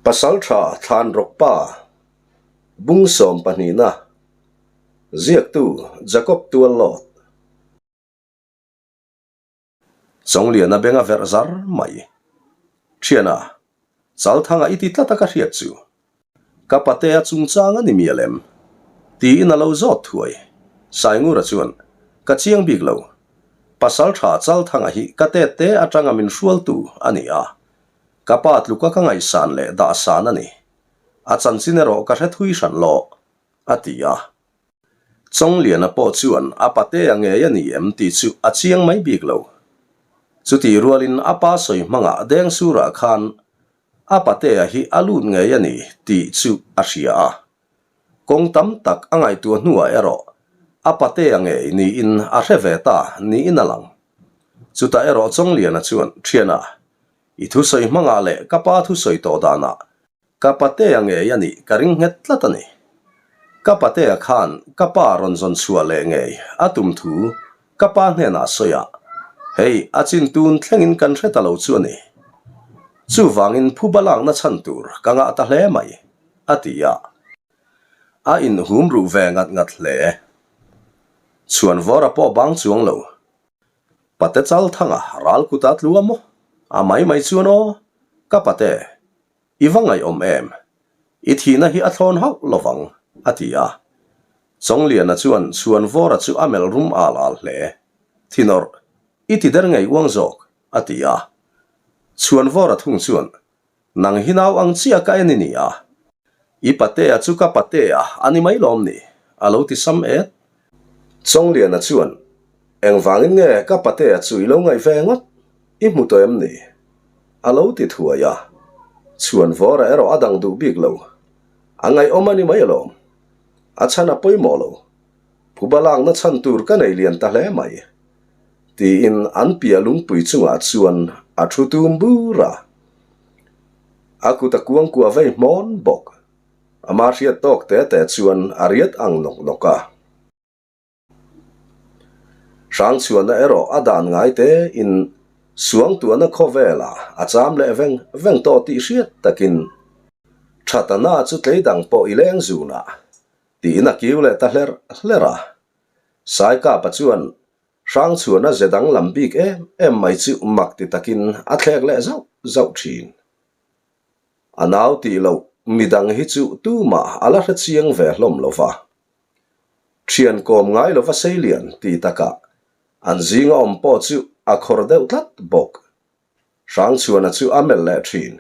Pasaltha Thlanrawkpa Bung sawm pahnihna Ziaktu Jacob Tuallawt Chawngliana benga verh zar mai. Thiana, Chalthanga i ti tlat a ka hriat chu. Ka patea chungchang a ni mial em? Tiin a lo zawt thuai. Saingura chuan, Ka chiang bik lo. Pasal tha Chalthanga hi ka tet te atanga min hrualtu a ni a. Ka pa tluka ka ngaihsan leh dahsan a ni. A chanchin erawh ka hre thui hran lo, a ti a. Chawngliana pawh chuan a patea ngei a ni em tih chu a chiang mai bik lo. Chutih rualin a pa sawi hmangah Dengsurah khan A patea hi a lut ngei a ni tih chu a hria a. Kawng tam tak a ngaihtuah hnuah erawh a patea ngei niin a hre ve ta niin a lang. Chutah erawh Chawngliana chuan, Thiana, i thusawi hmangah leh ka pa thusawi tawh danah ka patea ngei a nih ka ring nghet tlat a ni. Ka patea khan ka pa rawn zawn chhuah leh ngei a tum thu Ka pa hnenah sawi a, Hei, a chin tun thlengin kan hre ta lo chu a ni. Chuvangin phuba lakna chhan tur ka ngah ta hle mai, a ti a. A inhum ruh ve ngat ngat hle. Chhuan vawra pawh bang chuang lo. Pate chal thanga ral kuta tlu a maw? A mai mai chuan aw, ka pate, I va ngaihawm em? I thihna hi a thlawn hauh lovang, a ti a. Chawngliana chuan Chhuanvawra chu a melh rum al al hle. Thinawrh, i ti der ngei uang zawk, a ti a. Chhuanvawra thung chuan, Nang hi nau ang chiah ka en i ni a. I patea chu ka patea a ni mai lawm ni, a lo ti sam et. Chawngliana chuan, Engvangin nge ka patea chu i lo ngaih ve ngawt? I hmu tawh em ni? A lo ti thuai a. Chhuanvawra erawh a dang duh bik lo. A ngaihawm a ni mai alawm. A chhan a pawimawh lo. Phuba lakna chhan tur ka nei lian ta hle mai. Tiin an piah lungpui chungah chuan a thu tum bur a. A kut a kuangkuah vei hmawn bawk. Ama hriat tawk te te chuan a riat ang nawk nawk a. Hrangchhuana erawh a dan ngai te in suangtuahna khawvelah a cham leh veng veng tawh tih hriat takin Thatana chu tleidang pawh i leng zunah tiin a kiu leh ta hlerh hlerh a. Saikapa chuan Hrangchhuana ze danglam bik em em mai chu mak ti takin a thlek leh zauh zauh thin. A nau tih loh midang hi chu tumah a la hrechiang ve hlawm lo va. Thian kawm ngai lova seilian ti takah an zinga awm pawh chu a khawr deuh tlat bawk. Hrangchhuana chu a melh leh thin.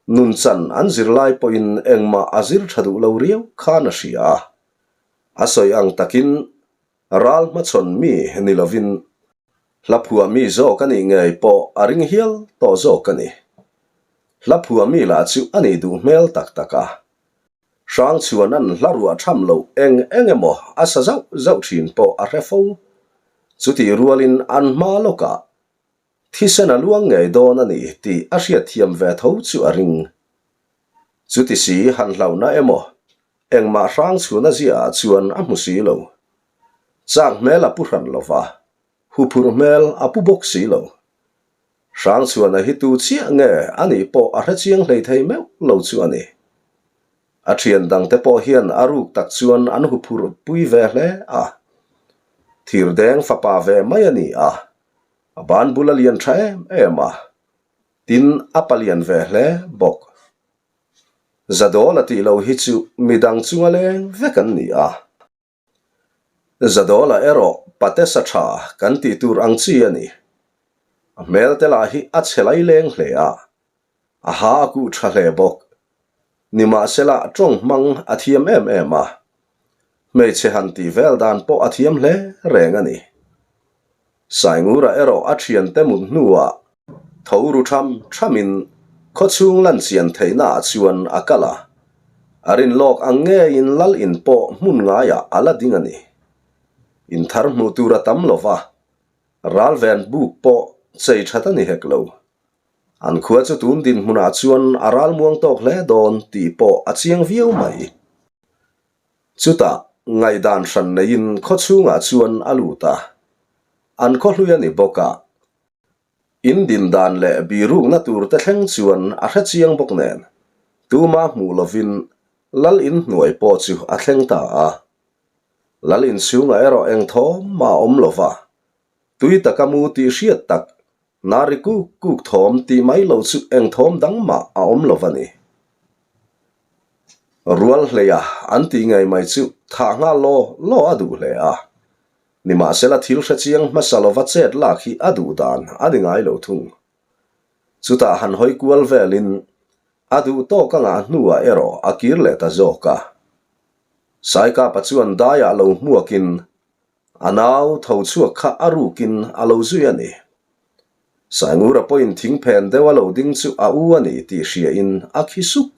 Nunchan an zir lai pawhin engmah a zir tha duh lo riau khan a hria a. A sawi ang takin ral hmachhawn mi ni lovin hla phuah mi zawk a nih ngei pawh a ring hial tawh zawk a ni. Hla phuah mi lah chu a nih duh hmel tak tak a. Hrangchhuan an hla ruah tham loh eng eng emaw a sa zauh zauh thin pawh a hre fo. Chutih rualin an hma lawkah thisen a luang ngei dawn a ni tih a hriatthiam ve tho chu a ring. Chuti si han hlauhna emaw engmah Hrangchhuana ziaah chuan a hmu si lo. Chak hmel a pu hran lo va, huphurh hmel a pu bawk si lo. Hrangchhuana hi tu chiah nge a nih pawh a hrechiang hlei thei meuh lo chu a ni. A thian dangte pawh hian a ruk tak chuan an huphurh pui ve hle a. Thirdeng fapa ve mai a ni a, a ban bul a lian tha em em a, tin a palian ve hle bawk. Zadawla tih loh hi chu midang chunga leng vek an ni a. Zadawla erawh pate sa tha kan tih tur ang chi a ni. A hmel te lah hi a chhe lai leng hle a, a ha a kuh tha hle bawk. Nimahsela tawng hmang a thiam em em a, hmeichhe han tih vel dan pawh a thiam hle reng a ni. Saingura erawh a thiante mut hnuah tho ru tham thamin khawchhung lan chian theihnaah chuan a kal a, a rin lawk ang ngeiin lal in pawh hmun ngaiah a la ding a ni. In thar hmuh tur a tam lo va, ralven buk pawh chei that a ni hek lo. An khua chu tun dinhmunah chuan a ralmuang tawk hle dawn tih pawh a chiang viau mai. Chutah, ngaihdan hran neiin khawchhungah chuan a lut a. An khaw hlui a ni bawk a. In din dan leh birukna tur te thleng chuan a hre chiang bawk nen, tuma hmuh lovin Lal in hnuai pawh chu a thleng ta a. Lal in chhungah erawh eng thawm mah a awm lo va, tui taka mu tih hriat tak Nari kuk kuk thawm tih mai lo chu eng thawm dang mah a awm lo va ni. Rual hleia an tih ngei mai chu thah nghal law law a duh hle a. Nimahsela thil hre chiang hmasa lova chet lak hi a duh dan a ni ngai lo thung. Chutah han hawi kual velin a duh tawk a ngah hnuah erawh a kir leh ta zawk a. Saikapa chuan daiah lo hmuakin A nau tho chhuak kha a rukin a lo zui a ni. Saingura pawhin thingphen deuh a lo ding chu a u a ni tih hriain a khi suk.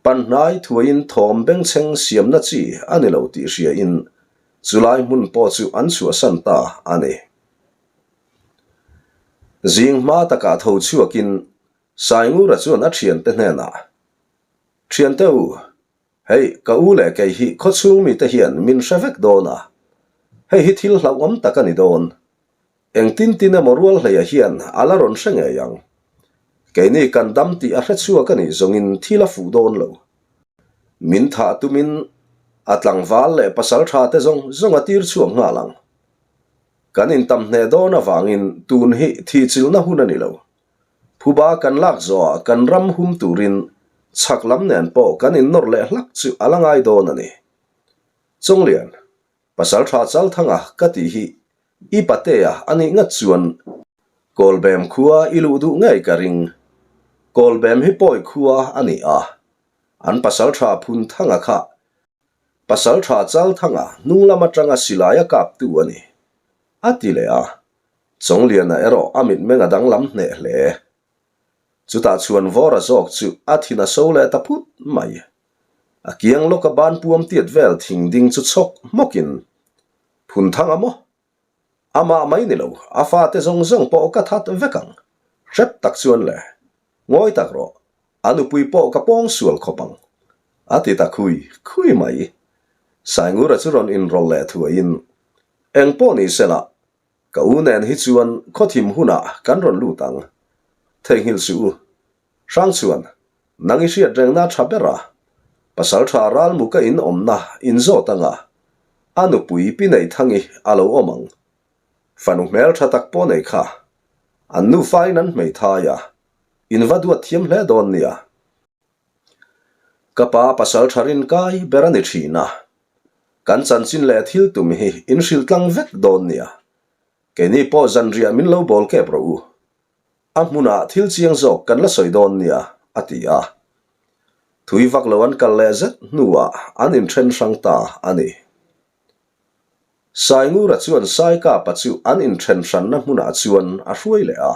Panhnai thuaiin thawm bengchheng siamna chi a ni lo tih hriain chulai hmun pawh chu an chhuahsan ta a ni. Zing hma takah tho chhuakin Saingura chuan a thiante hnenah, Thiante u, Hei, ka u leh kei hi khawchhung mite hian min hre vek dawn a, hei hi thil hlauhawm tak a ni dawn. Engtin tin emaw rual hleia hian a la rawn hre ngei ang. Keini kan dam tih a hre chhuak a nih zawngin thil a fuh dawn lo. Min thah tumin a tlangval leh pasal tha te zawng zawng a tir chhuak nghal ang. Kan intam hneh dawn avangin tun hi thihchilhna hun a ni lo. Phuba kan lak zawhah kan ram hum turin chhak lam nen pawh kan innawr leh hlak chu a la ngai dawn a ni. Chawnglian, Pasal tha Chalthanga ka tih hi i patea a nih ngat chuan Kawlbem khua i luh duh ngei ka ring. Kawlbem hi pawi khua a ni a, an pasal tha Phunthanga kha Pasal tha Chalthanga hnung lam atanga silai a kaptu a ni, a ti leh a. Chawngliana erawh a mitmeng a danglam hneh hle. Chutah chuan Vawra zawk chu a thin a so leh ta phut mai. A kiang lawka ban puam tiat vel thing ding chu chhawk hmawkin, Phunthang a maw? Amah mai ni lo, a fate zawng zawng pawh ka that vek ang. Hrep tak chuan le, ngawi tak rawh, a nupui pawh ka pawng sual khawp ang. A ti ta khui khui mai. Saingura chu rawn inrawlh leh thuaiin, Eng pawh ni sela, Ka u nen hi chuan khawthim hunah kan rawn lut ang. Theihnghilh suh u. Hrang chuan, Nang i hriat rengna tha ber a. Pasal tha ralmuka in awmna in zawt anga a nupui pi nei thangi a lo awm ang. Fanu hmel tha tak pawh nei kha. An nufa in an hmeithai a, in va duat thiam hle dawn nia. Ka pa pasal tha rin kai ber a ni thin a, kan chanchin leh thil tum hi in hrilh tlang vek dawn nia. Keini pawh zanriah min lo bawl kep rawh u. A hmunah thil chiang zawk kan la sawi dawn nia, a ti a. Thui vak lo an kal leh zet hnuah an inthen hrang ta a ni. Saingura chuan Saikapa chu an inthen hranna hmunah chuan a hruai leh a.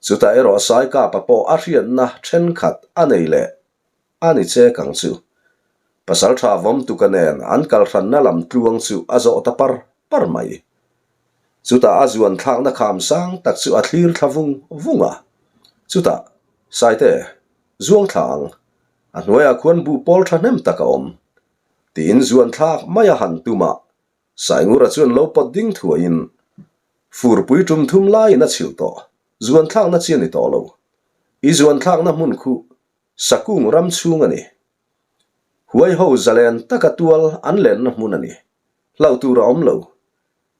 Chutah erawh Saikapa pawh a hriatna thenkhat a nei leh a ni chek ang chu. Pasaltha Vawmtuka nen an kal hranna lam tluang chu a zawh ta par par mai. Chutah a zuan thlakna kham sang tak chu a thlir thla vung vung a. Chutah, Saite, zuang thla ang. A hnuaiah khuan buh pawl thahnem tak a awm. Tiin zuan thlak mai a han tum a, Saingura chuan lo pawt ding thuaiin furpui tum thum laiin a chhilh tawh, zuan thlakna chi a ni tawh lo. I zuan thlakna hmun khu Sakung ram chhung a ni. Huai ho zalen taka tual an lenna hmun a ni. Hlauh tur a awm lo.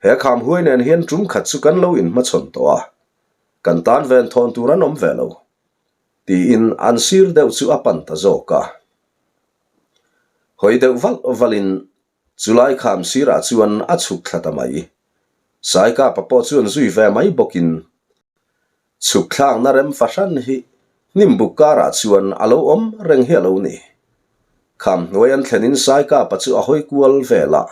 He kham huai nen hian tum khat chu kan lo inhmachhawn tawh a, kan tan ven thawn tur an awm ve lo. Tiin an sir deuh chu a pan ta zawk a. Hawi deuh valh valhin chulai kham sirah chuan a chhuk thla ta mai. Saikapa pawh chuan zui ve mai bawkin chhuk thlakna rem fahran hi hnimbuk karah chuan a lo awm reng hi a lo ni. Kham hnuai an thlenin Saikapa chu a hawi kual vel a,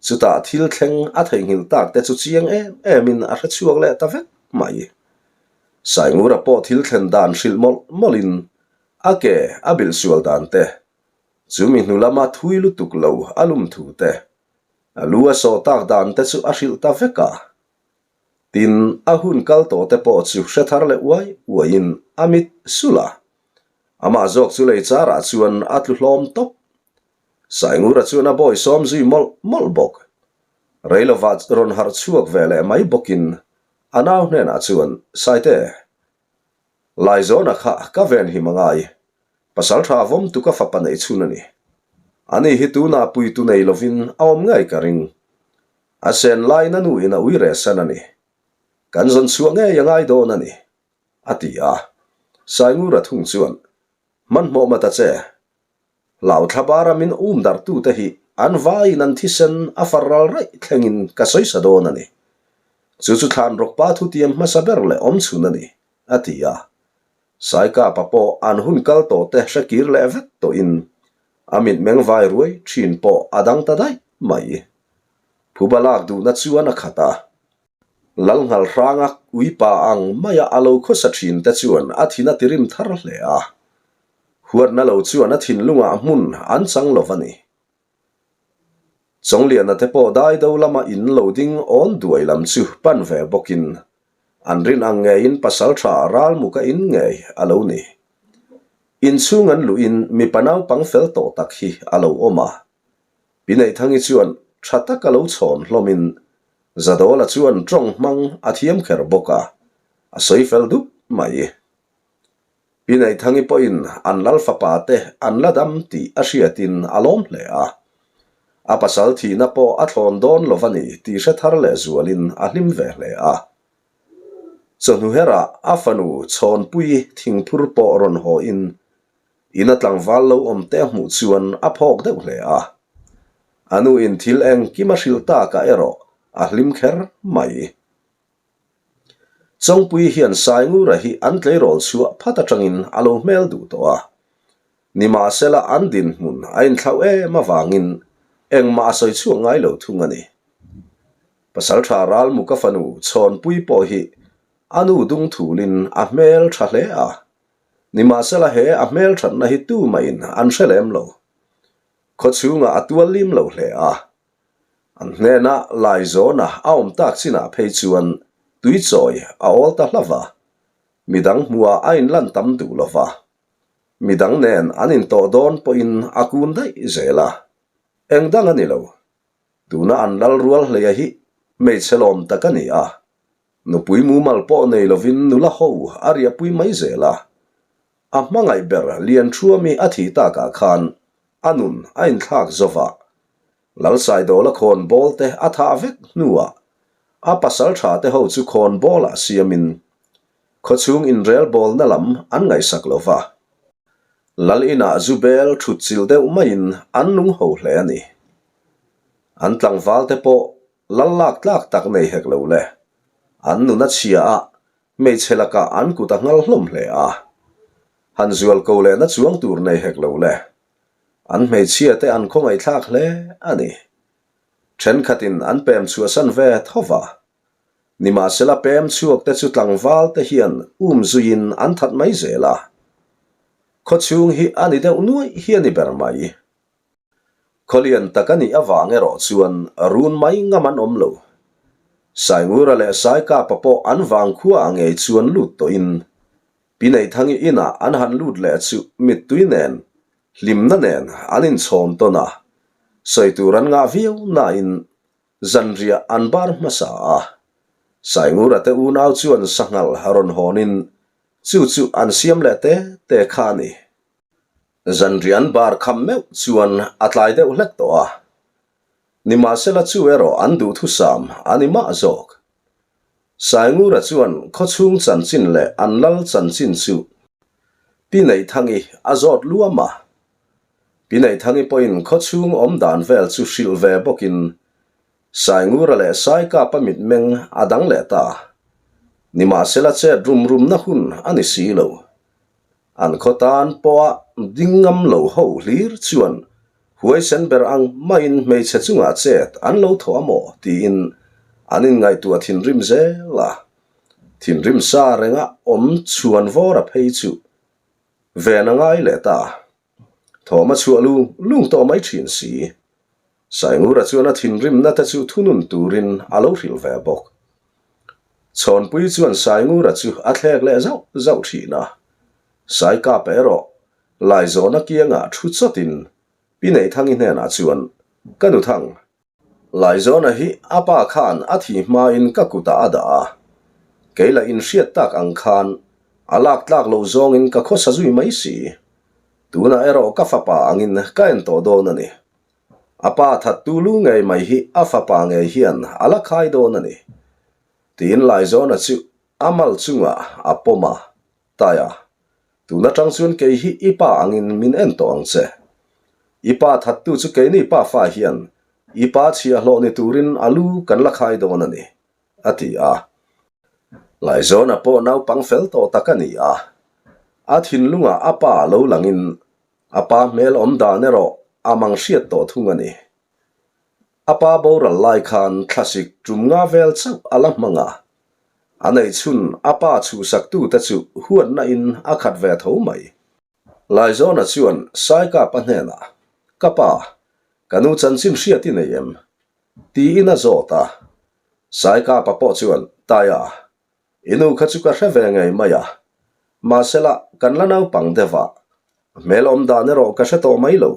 chutah thil thleng a theihnghilh tak te chu chiang em emin a hre chhuak leh ta vek mai. Saingura pawh thil thlen dan hrilh mawlh mawlhin A ke a bilh sual dan te, chu mi hnu lama thui lutuk lo a lum thu te, a lu a sawh tak dan te chu a hrilh ta vek a. Tin, a hun kal tawh te pawh chu hre thar leh uai uaiin a mit sulh a. Amah zawk chu lei charah chuan a tlu hlawm tawp. Saingura chuan a bawi sawm zui mawlh mawlh bawk. Reilova rawn harh chhuak ve leh mai bawkin a nau hnenah chuan, Saite, Laizawna kha ka venhim a ngai. Pasal tha vawmtu ka fapa neih chhun a ni. Ani hi tunah puitu nei lovin a awm ngei ka ring. A sen laiin a nuin a ui rehsan a ni. Kan zawn chhuah ngei a ngai dawn a ni, a ti a. Saingura thung chuan, Hmanhmawh ma ta che. Hlauthla bara min um darhtute hi an vaiin an thisen a far ral raih thlengin ka sawi sa dawn a ni. Chu chu Thlanrawkpa thutiam hmasa ber leh awm chhun a ni, a ti a. Saikapa pawh an hun kal tawh te hre kir leh vek tawhin a mitmeng vai ruai thin pawh a dang ta daih mai. Phuba lak duhna chuan a khat a. Lalnghal hranga uipa ang maia a lo khawsa thin te chuan a thin a tirim thar hle a. Huatna lo chuan a thinlungah hmun an chang lo va ni. Chawngliana te pawh daido lama in lo ding awn duai lam chu pan ve bawkin an rin ang ngeiin pasal tha ralmuka in ngei a lo ni. Inchhung an luhin mipa naupang fel tawh tak hi a lo awm a. Pineithangi chuan tha taka lo chhawn hlawmin Zadawla chuan tawng hmang a thiam kher bawk a, a sawi fel dup mai. Pi Neithangi pawhin an lal fapa te an la dam tih a hriatin a lawm hle a. A pasal thihna pawh a thlawn dawn lo va ni tih hre thar leh zualin a hlim ve hle a. Chawhnu herah a fanu Chhawnpui thingphur pawh rawn hawhin ina tlangval lo awm te a hmuh chuan a phawk deuh hle a. A nuin thil engkim a hrilh takah erawh a hlim kher mai. Chawngpui hian Saingura hi an tleirawl chhuah phat atangin a lo hmel duh tawh a. Nimahsela an dinhmun a inthlauh em avangin engmah a sawi chhuak ngai lo thung a ni. Pasaltha Ralmuka fanu Chhawnpui pawh hi a nu dung thulin a hmel tha hle a. Nimahsela he a hmel thatna hi tumahin an hre lem lo. Khawchhungah a tual lim lo hle a. An hnena Laizawna a awm tak chinah phei chuan tuichawi a awl ta hla va, midang hmuhah a inlan tam duh lo va, midang nen an intawh dawn pawhin a kun daih zel a, eng dang a ni lo. Tuna an lal rual hleia hi hmeichhe lawm tak a ni a, nupui mumal pawh nei lovin nula ho a riahpui mai zel a, A hmangaih ber Lianthuami a thih takah khan a nun a inthlak zova. Lalsaidawla khawnbawl te a thah vek hnuah a pasal tha te ho chu khawnbawlah siamin khawchhung inrelbawlna lam an ngaihsak lo va. Lal inah zu bel thut chilh deuh maiin an nung ho hle a ni. An tlangval te pawh lal lak tlak tak nei hek lo le. An nun a chhia a, Hmeichhe lakah an kut a nghal hlawm hle a, han zual ko lehna chuang tur nei hek lo le. An hmeichhia te an khawngaihthlak hle a ni. Thenkhatin an pem chhuahsan ve tho va. Nimahsela pem chhuak te chu tlangval te hian um zuiin an that mai zel a. Khawchhung hi a ni deuh nuaih hi a ni ber mai. Khawlian tak a nih avang erawh chuan run mai ngam an awm lo. Saingura leh Saikapa pawh an vangkhua ah ngei chuan lut tawhin Pi Neithangi inah an han lut leh chu mittui nen, hlimna nen an inchhawn tawn a, sawi tur an ngah viau nain zanriah an bar hmasa a. Saingura te unau chuan sanghal rawn hawnin chu chu an siam leh te te kha a ni. Zanrian bar kham meuh chuan a tlai deuh hlek tawh a, nimahsela chu erawh an duhthusam a ni mah zawk. Saingura chuan khawchhung chanchin leh an lal chanchin chu Pi Neithangi a zawt luam a. Pi Neithangi pawhin khawchhung awm dan vel chu hrilh ve bawkin Saingura leh Saikapa mitmeng a dang leh ta. Nimahsela chet rum rumna hun a ni si lo. An khaw tan pawha ding ngam lo ho hlir chuan huaisen ber ang maiin hmeichhe chungah chet an lo thawh a maw tiin an inngaihtuah thinrim zel a. Thinrim sa renga awm chhuan vawra phei chu ven a ngai leh ta. Thawm a chhuah lung lung tawh mai thin si. Saingura chuan a thinrimna te chu thunun turin a lo hrilh ve bawk. Chhawnpui chuan Saingura chu a thlek leh zauh zauh thin a. Saikapa erawh Laizawna kiangah thu chawtin Pi Neithangi hnenah chuan, Ka nu Thang! Laizawna hi a pa khan a thi hmain ka kutah a dah a, kei lah inhriat tak ang khan a lak tlak loh zawngin ka khawsa zui mai si. Tunah erawh ka fapa angin ka en tawh dawn a ni. A pa thattu lu ngei mai hi a fapa ngei hian a la khai dawn a ni. Tiin Laizawna chu a mal chungah a pawm a, Taia, tun atang chuan kei hi i pa angin min en tawh ang che. I pa thattu chu keini pa fa hian i pa chhiahhlawh ni turin a lu kan la khai dawn a ni, a ti a. Laizawna pawh naupang fel tawh tak a ni a. A thinlungah a pa lo langin a pa hmel awm dan erawh a mang hriat tawh thung a ni. A pa boral lai khan thlasik tum nga vel chauh a la hmang a, a neih chhun a pa chhuhsaktute chu huatna in a khat ve tho mai. Laizawna chuan Saikapa hnenah, Ka pa, ka nu chanchin hriat i nei em? tiin a zawt a. Saikapa pawh chuan, Taia, i nu kha chu ka hre ve ngei mai a, mahsela kan la naupang deuh a, hmel awm dan erawh ka hre tawh mai lo.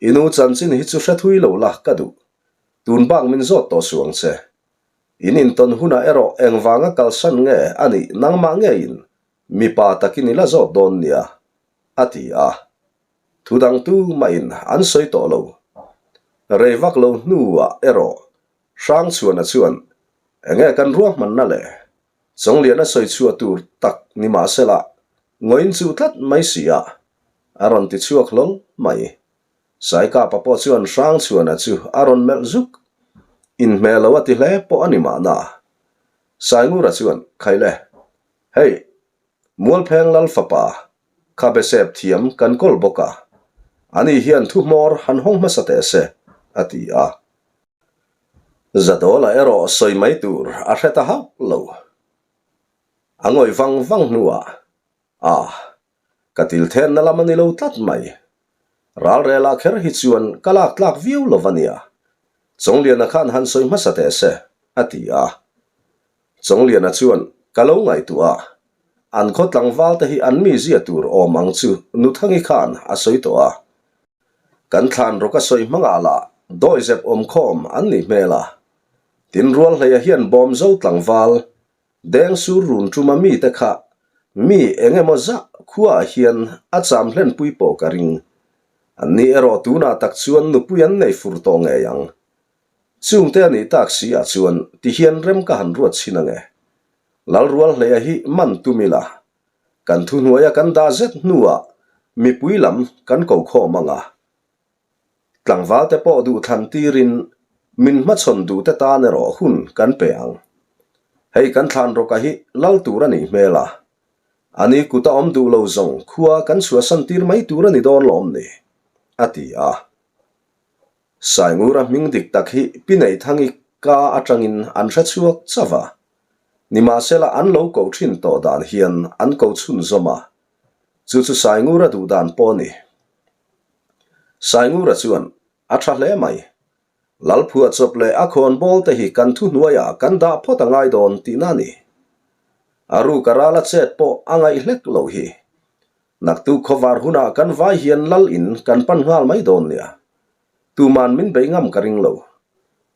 I nu chanchin hi chu hre thui lo la ka duh. Tun bak min zawt tawh suh ang che. In intawn hunah erawh engvanga kalsan nge a nih nangmah ngeiin mipa takin i la zawt dawn nia, a ti a. Thu dang tu mahin an sawi tawh lo. Rei vak lo hnuah erawh Hrangchhuana chuan enge kan ruahmanna le? Chawngliana sawi chhuah tur tak ni mahsela ngawiin chuh tlat mai si a, a rawn ti chhuak hlawl mai. Saikapa pawh chuan Hrangchhuana chu a rawn melh zuk. Inhmeh lo a ti hle pawh a ni mahna. Saingura chuan, Khaile, hei, Mualpheng Lal fapa, kha besep thiam kan kawl bawk a, ani hian thu hmawr han hawng hmasa teh se, a ti a. Zadawla erawh sawi mai tur a hre ta hauh lo. A ngawih vang vang hnuah, Ah, ka til thenna lam a ni lo tlat mai. Ralrelah kher hi chuan ka lak tlak viau lo va nia. Chawngliana khan han sawi hmasa teh se, a ti a. Chawngliana chuan, Ka lo ngaihtuah a, an khaw tlangval te hi an mi zia tur awm ang chu Nuthangi khan a sawi tawh a. Kan thlan rawk a sawi hmangah lah dawihzep awmkhawm an nih hmel a. Tin Rualhleia hian bawm zo tlangval deng sur run tuma mite kha mi eng emaw zah khuaah hian a cham hlenpui pawh ka ring. An ni erawh tunah tak chuan nupui an nei fur tawh ngei ang. Chungte a nih tak si ah chuan tihian rem ka han ruat chhin ange. Lalrualhleia hi man tum ila Kan thuhnuaia kan dah zet hnuah mipui lam kan ko khawm ang a. Tlangvalte pawh duhthlan tirin min hmachhawn duhte tan erawh hun kan pe ang. Hei kan thlan rawka hi lal tur a nih hmel a. Ani kut a awm duh lo zawng khua kan chhuahsan tir mai tur a ni dawn lawm ni? a ti a. Saingura hming dik tak hi Pi Neithangi ka atangin an hre chhuak chauh a. Nimahsela an lo koh thin tawh dan hian an ko chhunzawm a, chu chu Saingura duh dan pawh a ni. Saingura chuan, A tha hle mai. Lalphuah chawp leh a khawnbawl te hi kan thuhnuaiah kan dah phawt a ngai dawn tihna a ni. A ruk a ral a chet pawh a ngaih hlek loh hi. Naktuk khawvar hunah kan vai hian lal in kan pan nghal mai dawn nia. Tuman min beih ngam ka ring lo.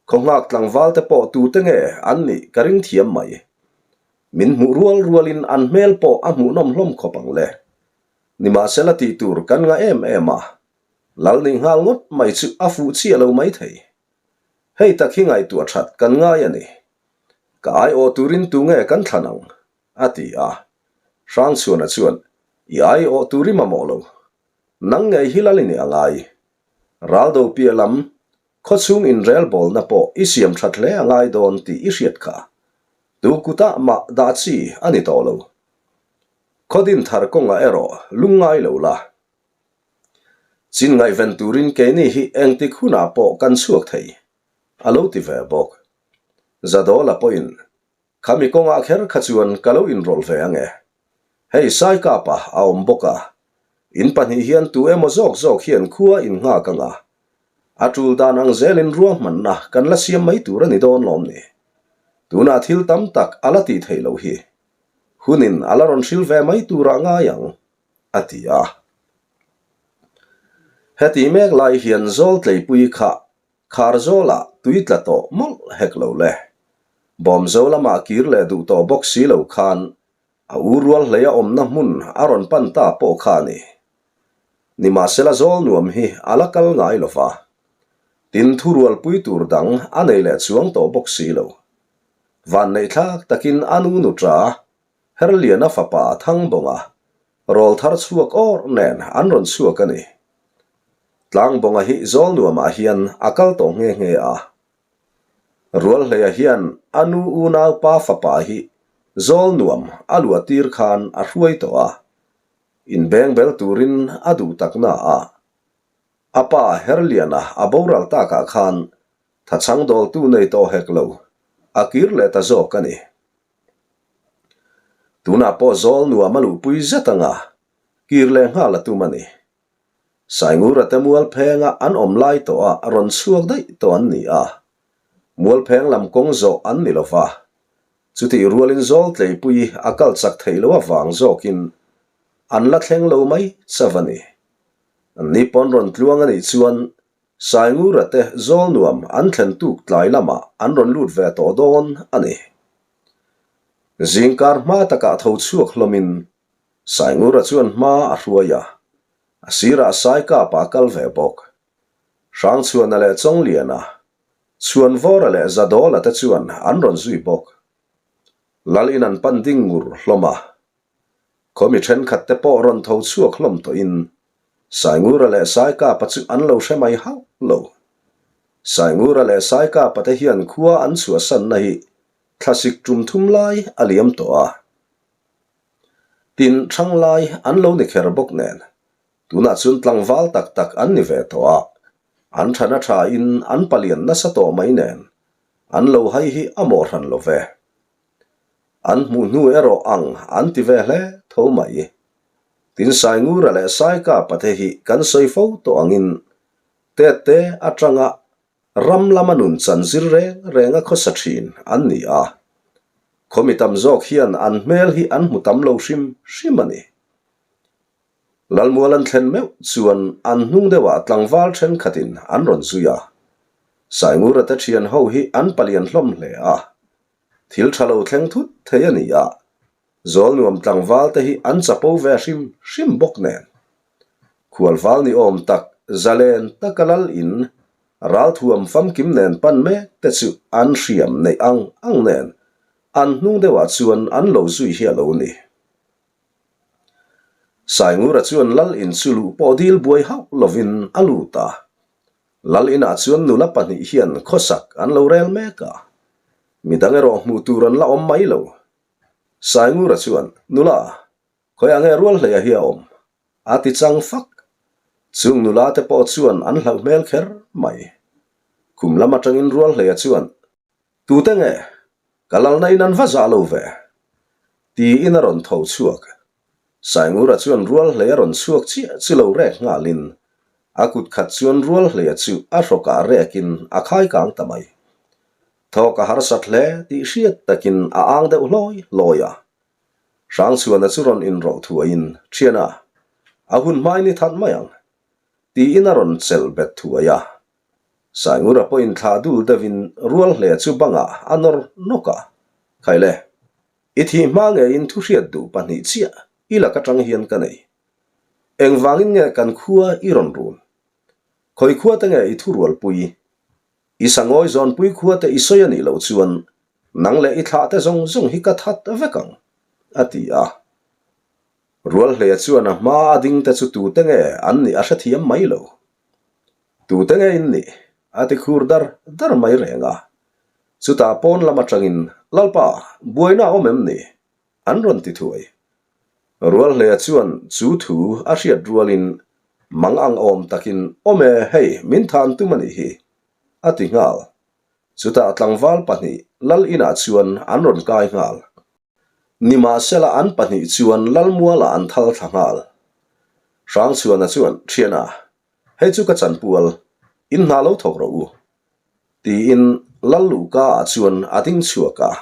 Khaw nghak tlangval te pawh tute nge an nih ka ring thiam mai. Min hmuh rual rualin an hmel pawh a hmuhnawm hlawm khawp ang le. Nimahsela tih tur kan ngah em em a, lal nih nghal ngawt mai chu a fuh chiah lo mai thei. Hei tak hi ngaihtuah that kan ngai a ni. Ka aiawh turin tunge kan thlan ang? A ti a. Hrangchhuana chuan, I aiawh tur i mamawh lo. Nang ngei hi lal i nih a ngai. Raldo piah lam, khawchhung inrelbawlna pawh i siam that hle a ngai dawn tih i hriat kha. Tu kutah mah dah chi a ni tawh lo. Khawdin thar kawngah erawh lungngai lo la. Chin ngaihven turin keini hi engtik hunah pawh kan chhuak thei, a lo ti ve bawk. Zadawla pawhin Khami kawngah kher kha chuan ka lo inrawlh ve ange. Hei Saikapa a awm bawk a, in pahnih hian tu emaw zawk zawk hian khua in nghak anga, a tul dan ang zelin ruahmanna kan la siam mai tur a ni dawn lawm ni. Tunah thil tam tak a la tih theih loh hi. Hunin a la rawn hril ve mai turah ngai ang, a ti a. Heti mek lai hian Zawltleipui kha. Kharzawlah tui tla tawh mawlh hek lo le. Bawmzo lamah kir leh duh tawh bawk si lo khan a u rual hlei a awmna hmun a rawn pan ta pawh kha a ni. Nimahsela zawl nuam hi a la kal ngai lo va, tin thurualpui tur dang a nei leh chuang tawh bawk si lo. Vanneihthlak takin a nu nuṭa Herliana fapa Thangbawnga rawl thar chhuak awrh nen an rawn chhuak a ni. Tlangbawnga hi zawl nuamah hian a kal tawh nghe nghe a. Rualhleia hian a nu unaupa fapa hi zawl nuam a luah tir khan a hruai tawh a, inbeng bel turin a duh takna a. A pa Herliana a boral takah khan thachhang dawltu nei tawh hek lo, a kir leh ta zawk a ni. Tunah pawh zawl nuam a luhpui zet anga kir leh nghal a tum a ni. Saingura te Mualphenga an awm lai tawha rawn chhuak daih tawh an ni a, Mualpheng lam kawng zawh an ni lo va, chutih rualin zawl tleipui a kal chak theih loh avang zawkin an la thleng lo mai chauh a ni. An ni pawn rawn tluang a nih chuan Saingura te zawl nuam an thlen tuk tlai lamah an rawn lut ve tawh dawn a ni. Zingkar hma takah tho chhuak hlawmin Saingura chuan hma a hruai a, a sirah Saikapa a kal ve bawk. Hrangchhuana leh Chawngliana, Chhuanvawra leh Zadawla te chuan an rawn zui bawk. Lal in an pan ding ngur hlawm a, Khawmi thenkhat te pawh rawn tho chhuak hlawm tawhin Saingura leh Saikapa chu an lo hre mai hauh lo. Saingura leh Saikapa te hian khua an chhuahsanna hi thlasik tum thum lai a liam tawh a. Tin, thang lai an lo ni kher bawk nen, tunah chuan tlangval tak tak an ni ve tawh a, an thana thain an palian nasa tawh mai nen, an lo hai hi a mawh hran lo ve. An hmuh hnu erawh ang an ti ve hle tho mai. Tin Saingura leh Saikapa te hi kan sawi fo tawh angin Tette atanga ram lama nun chan zir reng renga khawsa thin an ni a. Khawmi tam zawk hian an hmel hi an hmu tam lo hrim hrim a ni. Lalmual an thlen meuh chuan an hnung deuhah tlangval thenkhatin an rawn zui a. Saingura te thian ho hi an palian hlawm hle a. Thil tha lo thleng thut thei a ni a, Zawlnuam tlangval te hi an chapo ve hrim hrim bawk nen. Khualval ni awm tak zalen taka lal in ralthuam famkim nen pan mek te chu an hriam neih ang ang nen an hnung deuhah chuan an lo zui hi a lo ni. Saingura chuan lal in chu luh pawh dil buai hauh lovin a lut a, Lal inah chuan nula pahnih hian khawsak an lo rel mek a, midang erawh hmuh tur an la awm mai lo. Saingura chuan, Nula, khawiah nge Rualhleia hi a awm? a ti chang fak. Chung nula te pawh chuan an hlauh hmel kher mai. Khum lam atangin Rualhleia chuan, Tute nge? Ka lalna in an va zah lo ve? Tiin a rawn tho chhuak. Saingura chuan Rualhlei a rawn chhuak chiah chu lo rek nghalin a kut khat chuan Rualhleia chu a hrawkah rekin a khai kang ta mai. Thawk a harsat hle tih hriat takin a ang deuh hlawi hlawi a. Hrangchhuana chu rawn inrawlh thuaiin, Thiana, a hun hmain i that mai ang, tiin a rawn chelh bet thuai a. Saingura pawhin thlah dul deuhin Rualhleia chu bangah a nawr nawk a, Khaile, I thih hma ngeiin thu hriat duh pahnih chiah i lak atang hian ka nei. Engvangin nge kan khua i rawn run? Khawi khua te nge i thu rualpui? I sangawi zawnpui khua te i sawi a nih loh chuan nang leh i thlah te zawng zawng hi ka that vek ang, a ti a. Rualhleia chuan a hma a ding te chu tute nge an nih a hrethiam mai lo. Tute nge in nih? a ti khur dar dar mai reng a. Chutah pawn lam atangin, Lalpa, buaina a awm em ni? an rawn ti thuai. Rualhleia chuan chu thu a hriat rualin mang ang awm takin, Awm e, hei, min than tum a nih hi, a ti nghal. Chutah tlangval pahnih Lal inah chuan an rawn kai nghal. Nimahsela an pahnih chuan Lalmualah an thal thla nghal. Hrangchhuana chuan, Thiana, Hei chu ka chanpual, in hna lo thawk rawh u, tiin Lal Luhka ah chuan a ding chhuak a.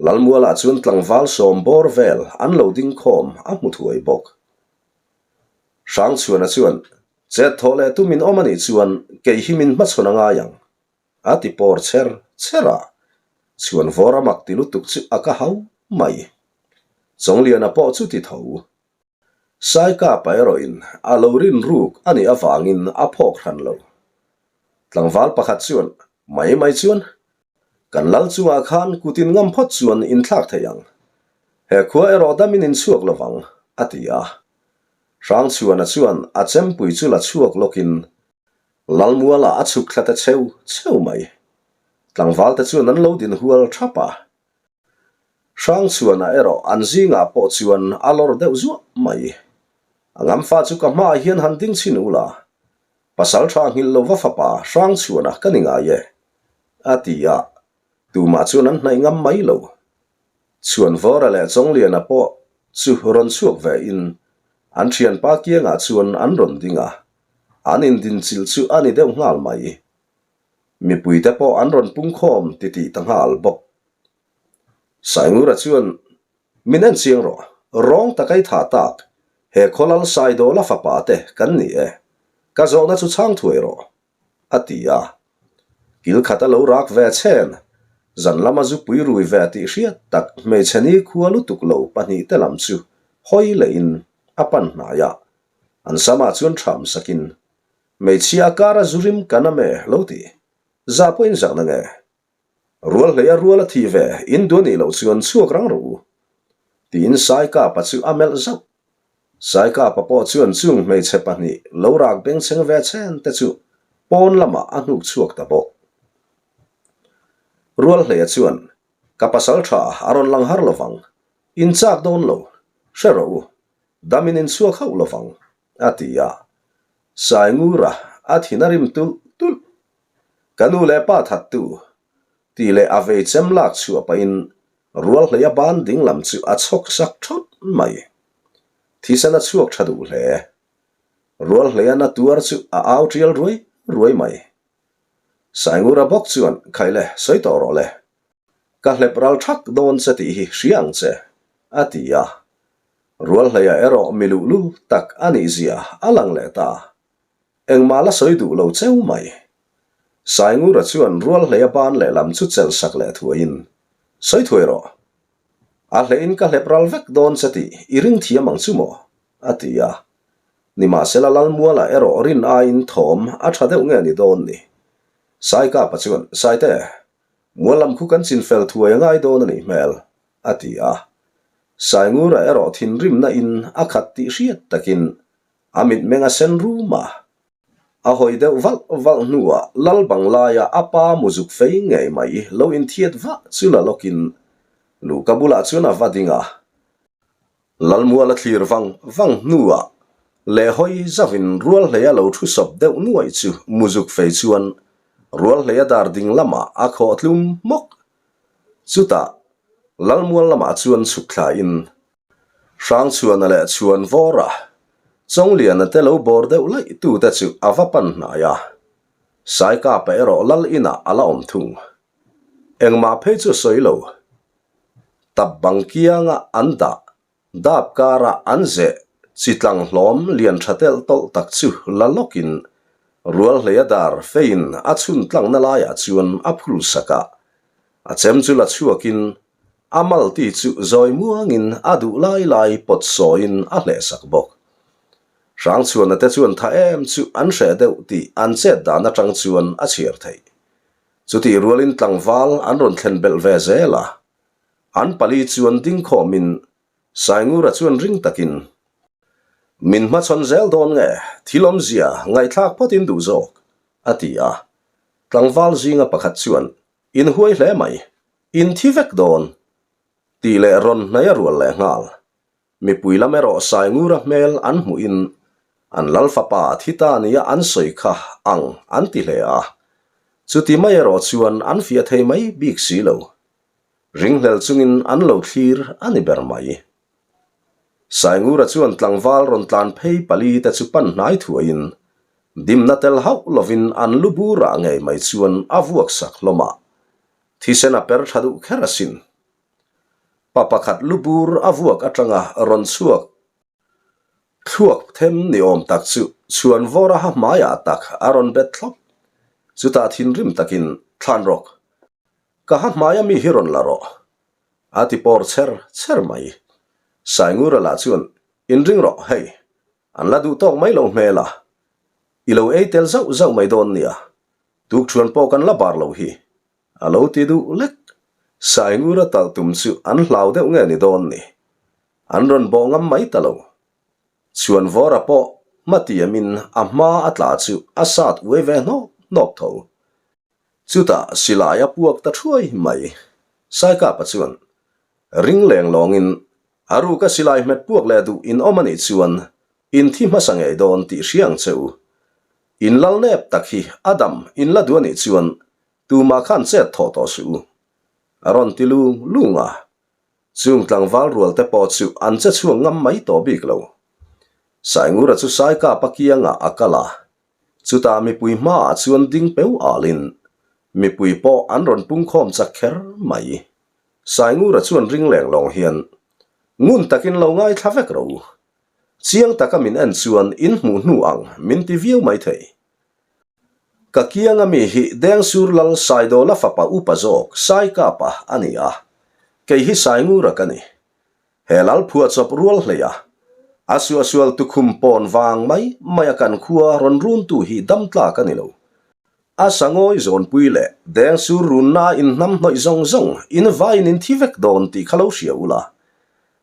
Lalmualah chuan tlangval sawm bawr vel an lo ding khawm a hmu thuai bawk. Hrangchhuana chuan. Chet thawh leh tum in awm a nih chuan kei hi min hmachhawn a ngai ang, a ti pawr cher cher a. Chhuanvawr a mak ti lutuk chu a ka hau mai. Chawngliana pawh chu ti tho. Saikapa erawhin a lo rin ruk a nih avangin a phawk hran lo. Tlangval pakhat chuan mai mai chuan Kan lal chungah khan kutin ngam phawt chuan inthlak thei ang. He khua erawh damin inchhuak lovang, a ti a. Hrangchhuana chuan a chempui chu la chhuak lawkin Lalmualah a chhuk thla ta cheu cheu mai. Tlangvalte chuan an lo din hual thap a. Hrangchhuana erawh an zingah pawh chuan a lawr deuh zuah mai. A ngamfa chu ka hmaah hian han ding chhin ula, Pasal tha nghilh lova fapa Hrangchhuana ka ni ngai e, a ti a, tumah chuan an hnaih ngam mai lo. Chhuanvawra leh Chawngliana pawh chu rawn chhuak ve in an thianpa kiangah chuan an rawn ding a, an indinchilh chu a ni deuh nghal mai. Mipuite pawh an rawn pungkhawm titih ta nghal bawk. Saingura chuan Min en chiang rawh, rawng taka i thah tak, he khawlal Saidawla fapa te kan ni e, ka zawhna chu chhang thuai rawh, a ti a. Kil khat a lo rak ve chhen, zan lama zu pui rui ve tih hriat tak hmeichhe ni khua lutuk lo pahnihte lam chu hawi lehin a pan hnai a, an samah chuan ṭham sakin, Hmeichhia a kara zu rim kan am e lo ti, zah pawhin zahna nge? Rual hlei a rual a thi ve, in duh anih loh chuan chhuak rang rawh u. Tiin Saikapa chu a melh zauh. Saikapa pawh chuan chung hmeichhe pahnih lo rak bengchheng ve chen te chu pawn lamah a hnuk chhuak ta bawk. Rual hleia chuan, Ka pasal tha a rawn lang har lovang, in chak dawn lo, hre rawh u, dam in inchhuak hauh lovang, a ti a. Saingura a thin a rim tulh tulh. Ka nu leh pa thattu tih leh a vei chem lak chhuah pahin Rualhleia ban ding lam chu a chhawk sak thawt mai. Thisen a chhuak tha duh hle. Rualhleia na tuar chu a au tial ruai ruai mai. Saingura bawk chuan Khaile sawi tawh rawh le. Ka hlep ral thak dawn che tih hi hria ang che, a ti a. Rualhleia erawh mi luhlul tak a nih zia a lang leh ta. Engmah la sawi duh lo cheu mai. Saingura chuan Rualhleia ban lehlam chu chelh sak leh thuaiin, Sawi thuai rawh. A hlehin ka hlep ral vek dawn che tih i ring thiam ang chu maw? a ti a. Nimahsela Lalmuala erawh rin aiin thawm a tha deuh nge ni dawn ni. Saikapa chuan, Saite, mual lam khu kan chinfel thuai a ngai dawn a nih hmel, a ti a. Saingura erawh thinrimna in a khat tih hriat takin A mitmeng a sen rum a, a hawi deuh valh valh hnuah lal bang laia a pa muzuk fei ngei mai lo inthiat vah chu la lawkin Luka bulah chuan a va ding a. Lalmual a thlir vang vang hnuah leh hawi zauhin Rualhleia lo thu sawp deuh nuai chu muzuk fei chuan Rualhleia dar ding lamah a khawh tlum hmawk. Chutah Lalmual lamah chuan chhuk thlain Hrangchhuana leh Chhuanvawra, Chawngliana te lo bawr deuh laih tute chu a va pan hnai a. Saikapa erawh lal inah a la awm thung. Engmah phei chu sawi lo. Tap bang kianga an dah, dap kara an zeh chi tlang hlawm lian tha telh tawlh tak chu la lawkin Rualhleia dar feiin a chhun tlangna laiah chuan a phul sak a. A chem chu la chhuakin A malti chu zawi muangin a duh lai lai pawt sawiin a hlehsak bawk. Hrangchhuana te chuan tha em chu an hreh deuh tih an chet dan atang chuan a chhiar theih. Chutih rualin tlangval an rawn thlen belh ve zel a. An pali chuan ding khawmin Saingura chuan ring takin, Min hmachhawn zel dawn nge, thil awmzia ngaihthlak phawtin duh zawk, a ti a. Tlangval zinga pakhat chuan, Inhuai hle mai, In thi vek dawn, tih leh rawn hnaih a rual leh nghal. Mipui lam erawh Saingura hmel an hmuhin an lal fapa thi ta nia an sawi kha ang an ti hle a. Chuti mai erawh chuan an fiah thei mai bik si lo. Ringhlel chungin an lo thlir a ni ber mai. Saingura chuan tlangval rawn tlan phei pali te chu pan hnai thuaiin dimna tel hauh lovin an lu burah ngei mai chuan a vuak sak hlawm a. Thisen a per tha duh kher asin. Pa pakhat lu bur a vuak atanga rawn chhuak thluak them ni awm tak chu. Chhuanvawra ha hmaiah tak a rawn bet thlawp. Chutah thinrim takin, Thlan rawk, ka ha hmaia mi hi rawn la rawh, a ti pawr chher chher mai. Saingura lah chuan, Inring rawh, hei, an la duh tawk mai lo hmel a, i lo ei tel zauh zauh mai dawn nia, tukṭhuan pawh kan la bar lo hi, A lo ti duh lek. Saingura talh tum chu an hlau deuh nge ni dawn ni. An rawn bawh ngam mai ta lo. Chhuanvawra pawh hmatiamin a hma a tla chu a sat uai ve hnawk hnawk tho. Chutah silai a puak ta thuai mai. Saikapa chuan ring leng lawngin a ruka silai hmet puak leh duh in awm a nih chuan in thi hmasa ngei dawn tih hria ang che u. In lal nep tak hi a dam in la duh a nih chuan Tumah khan chet thawh tawh suh u. A rawn ti lung lung a. Chung tlangval rual te pawh chu an che chhuak ngam mai tawh bik lo. Saingura chu Saikapa kiangah a kal a. Chutah mipui hmaah chuan ding peu alin mipui pawh an rawn pungkhawm chak kher mai. Saingura chuan ring leng lawng hian, Ngun takin lo ngaithla vek ro. Chiang taka min en chuan in hmuh hnu ang min ti viau mai thei. Ka kianga mi hi Dengsur Lal Saidawla fapa upa zawk Saikapa a ni a, kei hi Saingura ka ni. He lal phuahchawp rual hlei a, a suahsual tukhum pawn vang mai mai a kan khua rawn runtu hi dam tlak a ni lo. A sangawi zawnpui leh Dengsur runna inhnam hnawih zawng zawng in vaiin in thi vek dawn tih kha lo hria ula.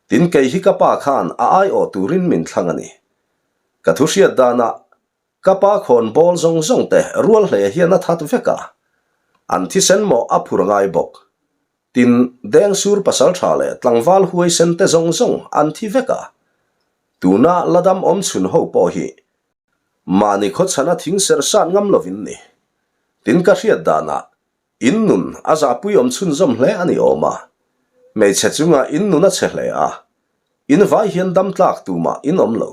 Tin kei hi ka pa khan a aiawh turin min thlang a ni. Ka thu hriat danah Ka pa khawn bawl zawng zawng te rual hle hian a that vek a, an thisen mawh a phur ngai bawk. Tin, Dengsur pasal tha leh tlangval huaisen te zawng zawng an thi vek a, tuna la dam awm chhun ho pawh hi mahni khawchhana thing ser sat ngam lovin ni. Tin, ka hriat danah In nun a zahpui awm chhunzawm hle a ni awm a, hmeichhe chunga in nun a chhe hle a, in vai hian dam tlak tumah in awm lo.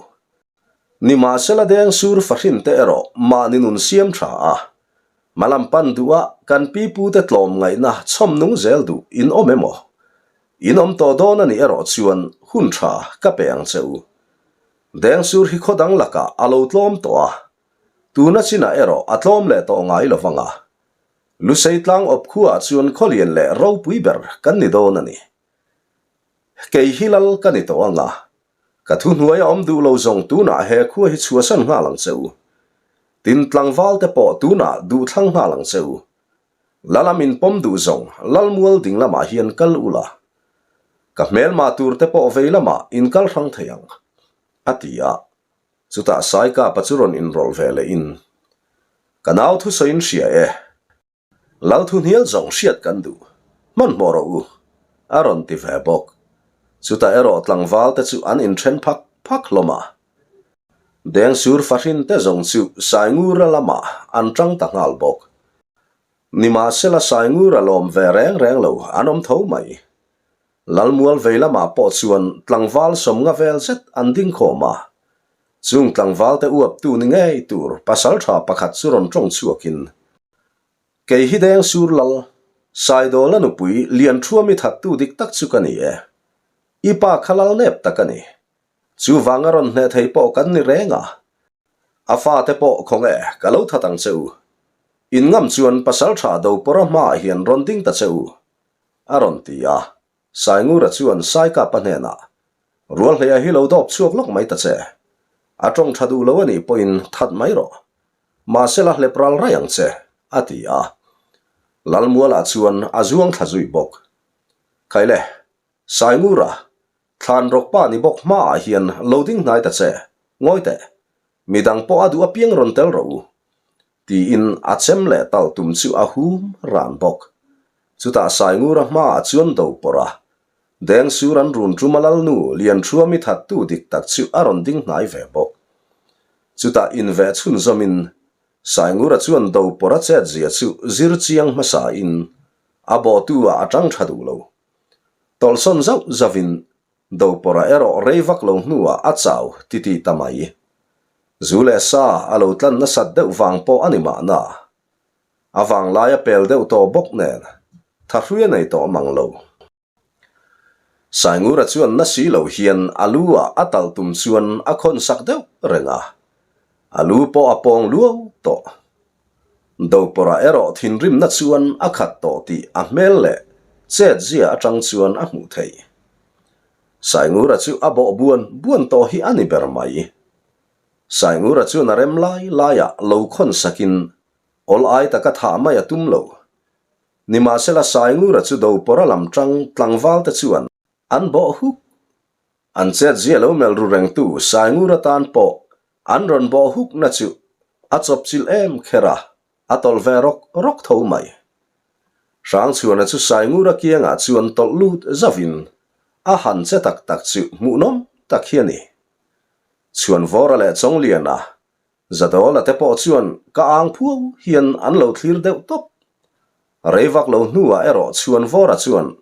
Nimahsela deng sur fahrin te erawh mahni nun siam tha a, hmalam pan duh a kan pi pu te tlawm ngaihna chhawm nung zel duh in awm emaw? In awm tawh dawn a nih erawh chuan hun tha ka pe ang che u. Deng sur hi khaw dang lakah a lo tlawm tawh a, tuna chinah erawh a tlawm leh tawh ngai lo vang a, Lusei tlang awp khuaah chuan khawlian leh ropui ber kan ni dawn a ni. Kei hi lal ka ni tawh ang a, ka thuhnuai a awm duh lo zawng tunah he khua hi chhuahsan nghal ang che u. Tin tlangval te pawh tunah duh thlang nghal ang che u. Lala min pawm duh zawng Lalmual ding lamah hian kal ula, ka hmelma tur te pawh vei lamah in kal hrang thei ang, a ti a. Chutah Saikapa chu rawn inrawlh ve leh in, Ka nau thusawiin hria e, Lal thu hnial zawng hriat kan duh, hmanhmawh rawh u, a rawn ti ve bawk. Chutah erawh tlangval te chu an inthen phak phak hlawm a. Dengsur fahrin te zawng chu Saingura lamah an tang ta nghal bawk. Nimahsela Saingura lawm ve reng reng lo an awm tho mai. Lalmual vei lamah pawh chuan tlangval sawmnga vel zet an ding khawm a. Chung tlangvalte uaptu ni ngei tur pasal tha pakhat chu rawn tawng chhuakin, Kei hi deng sur lal, Saidawla nupui Lianthuami thattu dik tak chu ka ni e. I pa kha lal nep tak a ni. Chuvanga rawn hneh thei pawh kan ni reng a. A fate pawh khawnge ka lo that ang che u. In ngam chuan pasal tha Dopawra hmaah hian rawn ding ta che u. A rawn ti a, Saingura chuan Saikapa hnenah, Rualhleia hi lo dawp chhuak lawk mai ta che. A tawng tha duh lo a nih pawhin that mai rawh. Mahse la hlep ral raih ang che, a ti a. Lalmualah chuan a zuang thla zui bawk. Khaile, Saingura, thlan rawkpa ni bawk hmaah hian lo ding hnai ta che, ngawi teh. Midang pawh a duh apiang rawn tel rawh u. Tiin a chem leh tal tum chu a hum ran bawk. Chutah Saingura hmaah chuan do pawrh a, Dengsur an run tum a lalnu Lianthruami thattu dik tak chu a rawn ding hnai ve bawk. Chutah inveh chhunzawmin Saingura chuan do pawrh a chet zia chu zir chiang hmasain a bawhtu ah a tang tha duh lo. Tawlhsawn zauh zauhin Dopawrha erawh rei vak lo hnuah a chau titih ta mai. Zu leh sa a lo tlan nasat deuh vang pawh a ni mahna. A vanglai a pel deuh tawh bawk nen thahrui a nei tawh mang lo. Saingura chuan na si lo hian a lu ah a talh tum chuan a khawn sak deuh reng a. A lu pawh a pawng luau tawh. Dopawrah erawh thinrimna chuan a khat tawh tih a hmel leh chet zia atang chuan a hmuh theih. Saingura chu a bawh buan buan tawh hi a ni ber mai. Saingura chuan a rem lai laiah lo khawn sakin awl ai taka thah mai a tum lo. Nimahsela Saingura chu Dopawra lam tang tlangval te chuan an bawh huk. An chet zia lo melh ru rengtu Saingura tan pawh an rawn bawh hukna chu a chawpchilh em kher a, a tawlh ve rawk rawk tho mai. Hrangchhuana chu Saingura kiangah chuan tawlh lut zauhin a han che tak tak chu hmuhnawm tak hi a ni. Chhuanvawra leh Chawngliana, Zadawla te pawh chuan ka ang phuau hian an lo thlir deuh tawp. Rei vak lo hnuah erawh Chhuanvawra chuan,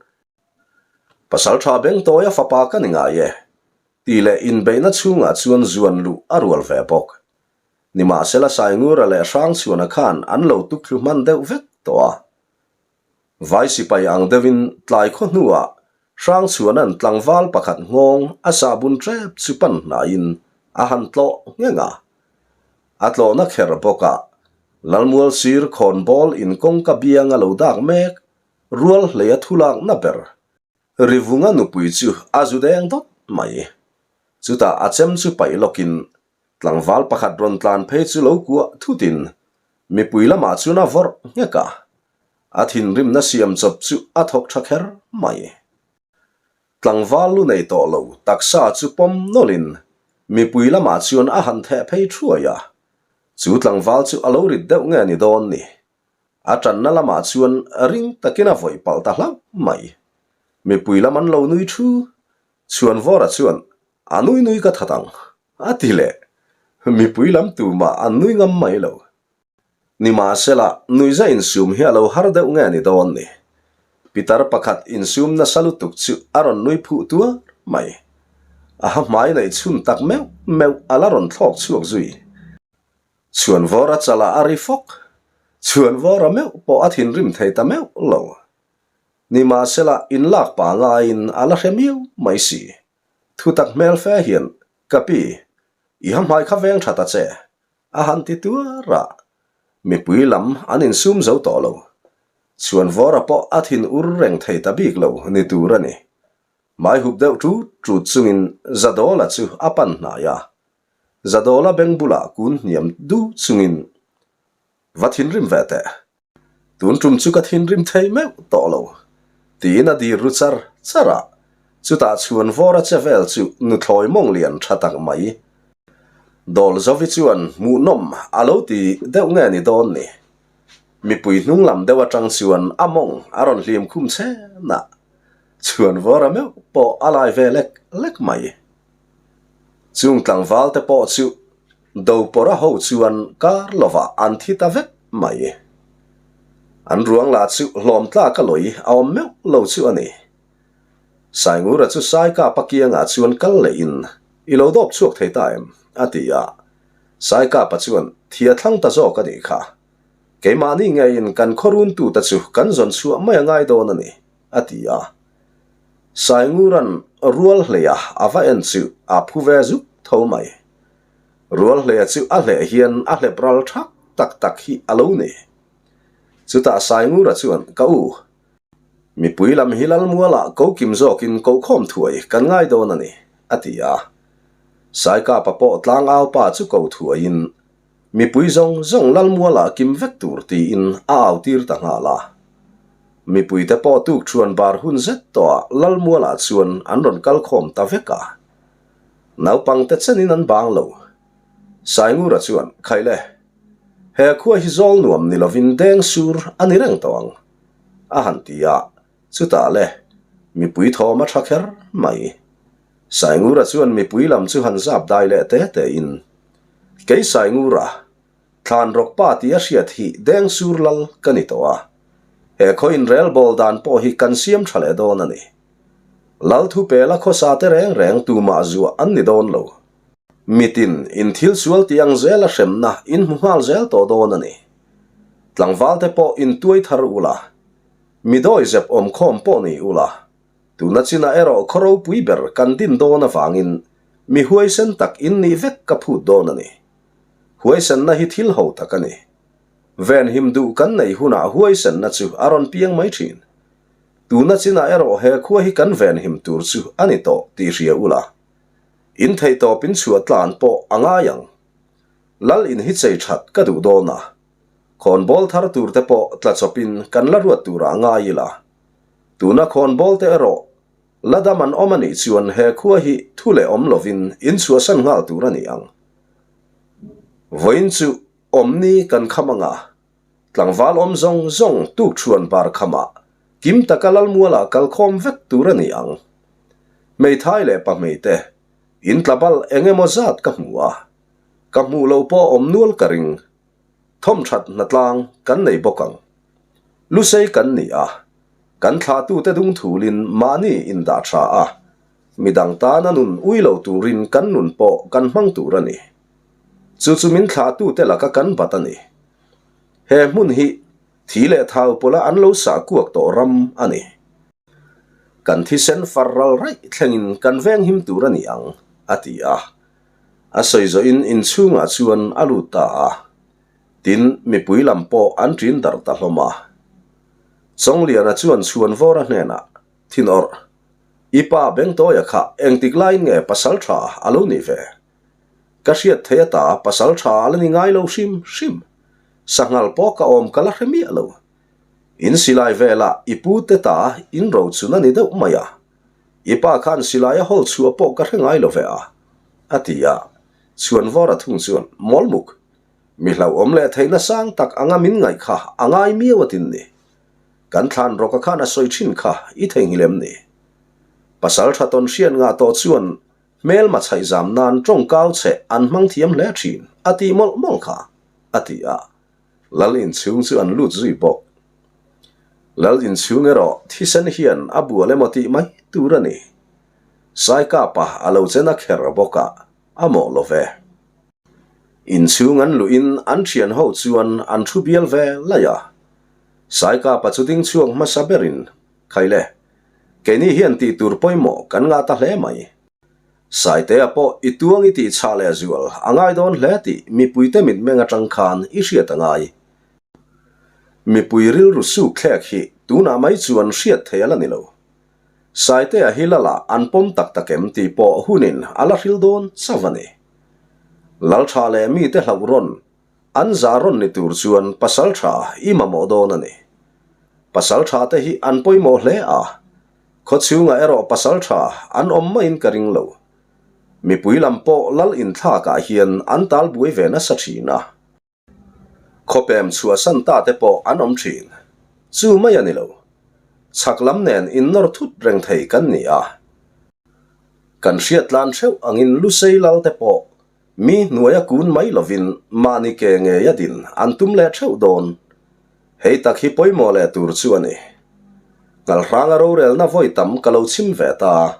Pasal tha Bengtawia fapa ka ni ngai e, tih leh inbeihna chhungah chuan zuan luh a rual ve bawk. Nimahsela Saingura leh Hrangchhuana khan an lo tukthlu hman deuh vek tawh a. Vai sipai ang deuhin tlai khaw hnuah Hrangchhuana'n tlangval pakhat nghawng a sahbun ṭep chu pan hnaiin a han tlawh ngheng a. A tlawhna kher bawkah Lalmual sir khawnbawl in kawngka biang a lo dak mek rual hlei a thulakna ber Rivunga nupui chu a zu deng dawt mai. Chutah a chem chu paih lawkin Tlangval pakhat rawn tlan phei chu lo kuah thutin mipui lamah chuan a vawrh nghek a, a thinrimna siam chawp chu a thawk tha kher mai. Tlangval lu nei tawh lo taksa chu pawm nawlhin mipui lamah chuan a han theh phei thuai a, chu tlangval chu a lo rit deuh nge ni dawn ni. A tanna lamah chuan ring takin a vawih palh ta hlauh mai. Mipui lam an lo nui thu. Chhuanvawra chuan A nui nui ka that ang, a ti leh. Mipui lam tumah an nui ngam mai lo. Nimahsela, nuiza insum hi a lo har deuh nge ni dawn ni. Pitar pakhat insum nasa lutuk chu a rawn nui phuh tuar mai. A ha hmai neih chhun tak meuh meuh a la rawn thlawk chhuak zui. Chhuanvawra chalah a ri fawk. Chhuanvawra meuh pawh a thinrim thei ta meuh lo. Nimahsela, inlak pangaiin a la hre miau mai si. Thutak hmel fe hian, Ka pi, i ha hmai kha veng tha ta che, a han ti tuar a. Mipui lam an insum zo tawh lo. Chhuanvawra pawh a thin ur reng thei ta bik lo ni tur a ni. Hmai hup deuh ṭut ṭut chungin Zadawla chu a pan hnai a. Zadawla beng bulah kun hniam du chungin, Va thinrim ve teh. Tun tum chu ka thinrim thei meuh tawh lo, tiin a dir ru char char a. Chutah chhuan vawr a che vel chu nuthlawi mawng lian tha tak mai. Dawl Zovi chuan hmuhnawm a lo ti deuh nge ni dawn ni. Mipui hnung lam deuh atang chuan a mawng a rawn hlim khum chhen a. Chhuan vawr a meuh pawh a lai ve lek lek mai. Chung tlangval te pawh chu Dopawra ho chuan kar lovah an thi ta vek mai. An ruang lah chu hlawm tlak a lawi a awm meuh lo chu a ni. Saingura chu Saikapa kiangah chuan kal lehin, I lo dawp chhuak thei ta em? a ti a. Saikapa chuan, Thia thlang ta zawk a nih kha. Keimahni ngeiin kan khawruntute chu kan zawn chhuah mai a ngai dawn a ni, a ti a. Saingura'n rual hleia a va en chu a phu ve zuk tho mai. Rual hleia chu a hleh hian a hlep ral thak tak tak hi a lo ni. Chutah Saingura chuan, Ka u, mipui lam hi Lalmualah ko kim zawkin kohkhawm thuai kan ngai dawn a ni, a ti a. Saikapa pawh tlangaupa chu ko thuaiin, Mipui zawng zawng Lalmualah kim vek tur tiin a au tir ta nghal a. Mipuite pawh tuk thuan bar hun zet tawhah Lalmualah chuan an rawn kal khawm ta vek a. Naupangte chenin an bang lo. Saingura chuan, Khaile, he khua hi zawl nuam ni lovin deng sur a ni reng tawh ang, a han ti a, chutah le, mipui thawm a tha kher mai. Saingura chuan mipui lam chu han zap dai leh te tein, Kei Saingura, thlan rawk pa tih a hriat hi deng sur lal ka ni tawh a, he khaw inrelbawl dan pawh hi kan siam tha leh dawn a ni. Lal thu pela khawsa te reng reng tumah zuah an ni dawn lo. Mitin in thil sual tih ang zela hremna in hmu nghal zel tawh dawn a ni. Tlangval te pawh in tuai thar ula, mi dawi zep awm khawm pawh ni ula, tuna chinah erawh khaw ropui ber kan din dawn avangin mi huaisen tak in nih vek ka phut dawn a ni. Huaisenna hi thil ho tak a ni. Venhim duh kan neih hunah huaisenna chu a rawn piang mai thin. Tuna chinah erawh he khua hi kan venhim tur chu a ni tawh tih hria ula. In theihtawp in chhuah tlan pawh a ngai ang. Lal in hi chei that ka duh dawn a. Khawnbawl thar tur te pawh tla chawpin kan la ruat turah ngai ila. Tuna khawnbawl te erawh la dam an awm a nih chuan he khua hi thu leh awm lovin in chhuahsan nghal tur a ni ang. Vawiin chu awmni kan kham ang a, tlangval awm zawng zawng tukṭhuan bar khamah kim taka Lalmualah kalkhawm vek tur a ni ang. Hmeithai leh pahmeite in tlabal eng emaw zat ka hmu a, ka hmuh lo pawh awm nual ka ring. Thawmthat hnatlang kan nei bawk ang. Lusei kan ni a, kan thlahtute dung thulin mahni indah tha a, midang tana nun ui lo turin kan nun pawh kan hmang tur a ni. Chu chu min thlahtute laka kan bat a ni. He hmun hi thi leh thau pawla an lo sah kuak tawh ram a ni. Kan thisen far ral raih thlengin kan venghim tur a ni ang, a ti a. A sawi zawhin inchhungah chuan a lut ta a. Tin, mipui lam pawh an ṭin darh ta hlawm a. Chawngliana chuan Chhuanvawra hnenah, Thin awrh, i pa Bengtawia kha engtik laiin nge pasal ṭha a lo nih ve? Ka hriat thei ata pasal ṭha a la ni ngai lo hrim hrim. Sanghal pawh ka awm ka la hre miah lo. In silai velah i pu te ta in rochun a ni deuh mai a. I pa khan silai a hawl chhuah pawh ka hre ngai lo ve a, a ti a. Chhuanvawra thung chuan, Mawlmuk, Mi hlauhawm leh theihna sang tak anga min ngaih kha a ngai miau a tin ni. Kan thlan rawka khan a sawi thin kha i theihnghilh em ni? Pasal tha tawn hriat ngah tawh chuan hmelma chhaih zam nan tawngkau che an hmang thiam hle thin a tih mawlh mawlh kha, a ti a. Lal inchhung chu an lut zui bawk. Lal inchhung erawh thisen hian a bual emaw tih mai tur a ni. Saikapa a lo chen a kher bawk a, a mawh lo ve. Inchhung an luhin an thian ho chuan an thu bial ve laih a. Saikapa chu ding chhuak hmasa berin, Khaile, keini hian tih tur pawimawh kan ngah ta hle mai. Saitea pawh i tuang i tih chhah leh zual a ngai dawn hle tih mipuite mitmeng atang khan i hriat a ngai. Mipui rilru suk thlek hi tunah mai chuan hriat thei a la ni lo. Saitea hi lala an pawm tak tak em tih pawh hunin a la hril dawn chauh a ni. Laltha leh mite hlauh rawn, an zah rawn ni tur chuan pasaltha i mamawh dawn a ni. Pasaltha te hi an pawimawh hle a, khawchhungah erawh pasaltha an awm maiin ka ring lo. Mipui lam pawh lal inthlakah hian an tal buai ve nasa thin a. Khawpem chhuahsan ta te pawh an awm thin. Chu mai a ni lo. Chhak lam nen innawr thut reng thei kan ni a. Kan hriat tlan theuh angin Lusei lal te pawh mi hnuaia kun mai lovin mahni ke ngeia din an tum leh theuh dawn. Hei tak hi pawimawh leh tur chu a ni. Ngalhranga rorelna vawi tam ka lo chim ve ta.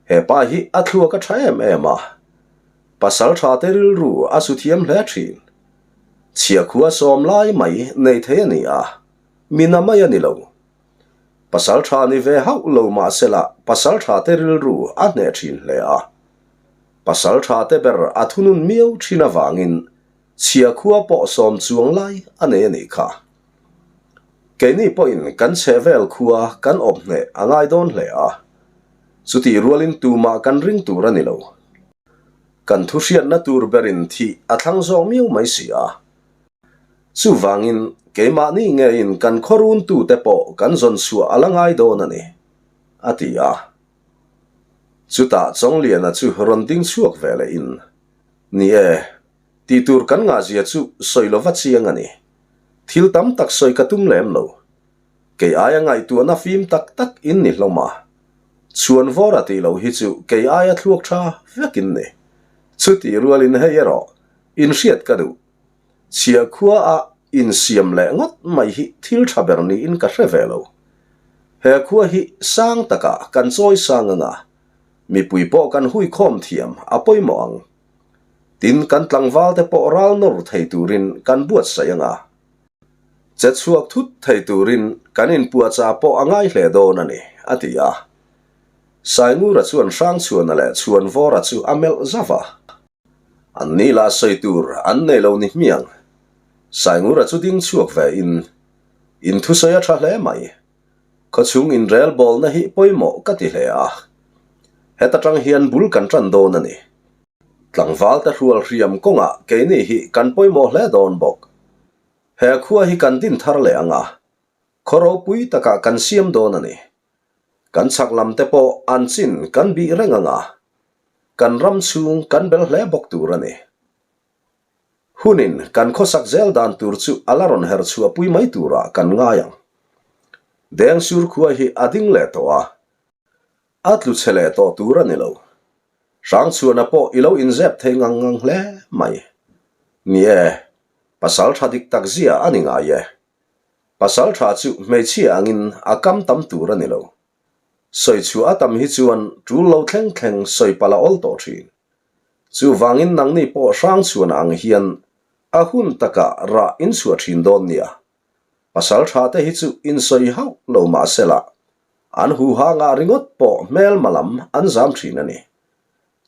He pa hi a thluak a tha em em a. Pasal tha te rilru a su thiam hle thin. Chhiakhua sawm lai mai nei thei a ni a, mina mai a ni lo. Pasal tha ni ve hauh lo mahsela pasal tha te rilru a hneh thin hle a. Pasal tha te ber a thunun miau thin avangin chhiakhua pawh sawm chuang lai a nei a nih kha. Keini pawhin kan chhehvel khua kan awp hneh a ngai dawn hle a, chutih rualin tumah kan ring tur a ni lo. Kan thu hriatna tur berin thih a thlang zawk miau mai si a. Chuvangin keimahni ngeiin kan khawruntute pawh kan zawn chhuah a la ngai dawn a ni, a ti a. Chutah Chawngliana chu rawn ding chhuak ve lehin, Ni e, Tih tur kan ngahzia chu sawi lova chiang a ni. Thil tam tak sawi ka tum lem lo. Kei aia ngaihtuahna fim tak tak in ni hlawm a. Chhuan vawra tih loh hi chu kei aia thluak tha vek in ni. Chutih rualin hei erawh inhriat ka duh. Chhia khua a insiam leh ngawt mai hi thil tha ber niin ka hre ve lo. He khua hi sang takah kan chawi sang anga mipui pawh kan huikhawm thiam a pawimawh ang. Tin, kan tlangvalte pawh ral nawr thei turin kan buatsaih ang a. Che chhuak thut thei turin kan inpuahchah pawh a ngai hle dawn a ni, a ti a. Saingura chuan Hrangchhuana leh Chhuanvawra chu a melh zauh a. An ni lah sawi tur an nei lo ni hmiang. Saingura chu ding chhuak ve in, in thusawi a tha hle mai. Khawchhung inrel bawlna hi pawimawh ka ti hle a. Heta tang hian bul kan tan dawn a ni. Tlangval te hrual hriam kawngah keini hi kan pawimawh hle dawn bawk. He khua hi kan din thar leh ang a, khaw ropui takah kan siam dawn a ni. Kan chhak lam te pawh an chin kan bih reng ang a, kan ram chhung kan bel hle bawk tur a ni. Hunin kan khawsak zel dan tur chu a la rawn her chhuahpui mai turah kan ngai ang. Dengsur khua hi a ding leh tawh a, a tlu chhe leh tawh tur a ni lo. Hrangchhuana pawh i lo inzep thei ngang ngang hle mai. Ni e, pasal tha dik tak zia a ni ngai e. Pasal tha chu hmeichhia angin a kam tam tur a ni lo. Sawi chhuah a tam hi chuan tul lo thleng thleng sawi palh a awl tawh thin. Chuvangin nangni pawh Hrangchhuana ang hian a hun takah rah in chhuah thin dawn nia. Pasal tha te hi chu in sawi hauh lo mah sela, an huha ngah ringawt pawh hmelma lam an zam thin a ni.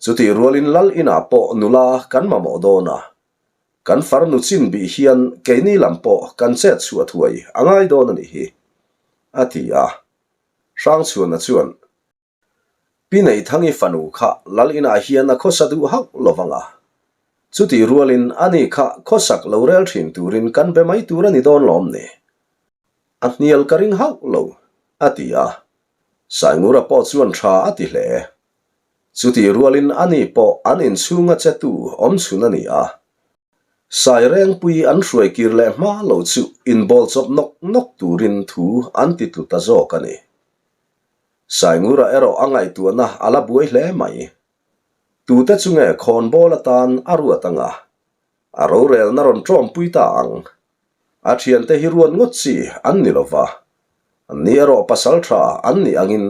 Chutih rualin Lal inah pawh nula kan mamawh dawn a, kan farnu chin bih hian keini lam pawh kan chet chhuah thuai a ngai dawn a nih hi, a ti a. Hrangchhuana chuan, Pi Neithangi fanu kha Lal inah hian a khawsa duh hauh lo vang a. Chutih rualin ani kha khawsak lo rel thin turin kan be mai tur a ni dawn lawm ni? A hnial ka ring hauh lo, a ti a. Saingura pawh chuan tha a ti hle. Chutih rualin ani pawh an inchhunga chetu awmchhun a ni a. Sairengpui an hruai kir leh hma lo chu inbawl chawp nawk nawk turin thu an ti tlu ta zawk a ni. Saingura erawh a ngaihtuahna a la buai hle mai. Tute chu nge khawnbawl atan a ruat ang a, a rorelna rawn ṭawmpui ta ang. A ṭhiante hi ruat ngawt chi an ni lo va, ni erawh pasalṭha an nih angin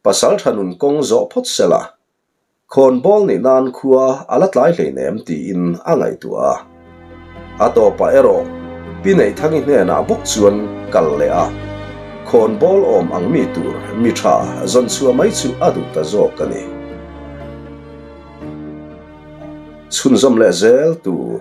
pasalṭha nun kawng zawh phawt se la, Khawnbawl nih nan khua a la tlai hleinem tiin a ngaihtuah a. A tawpah erawh Pi Neithangi hnenah bawk chuan kal leh a, khawnbawl awm ang mi tur mi tha zawn chhuah mai chu a duh ta zawk a ni. Chhunzawm leh zel tur.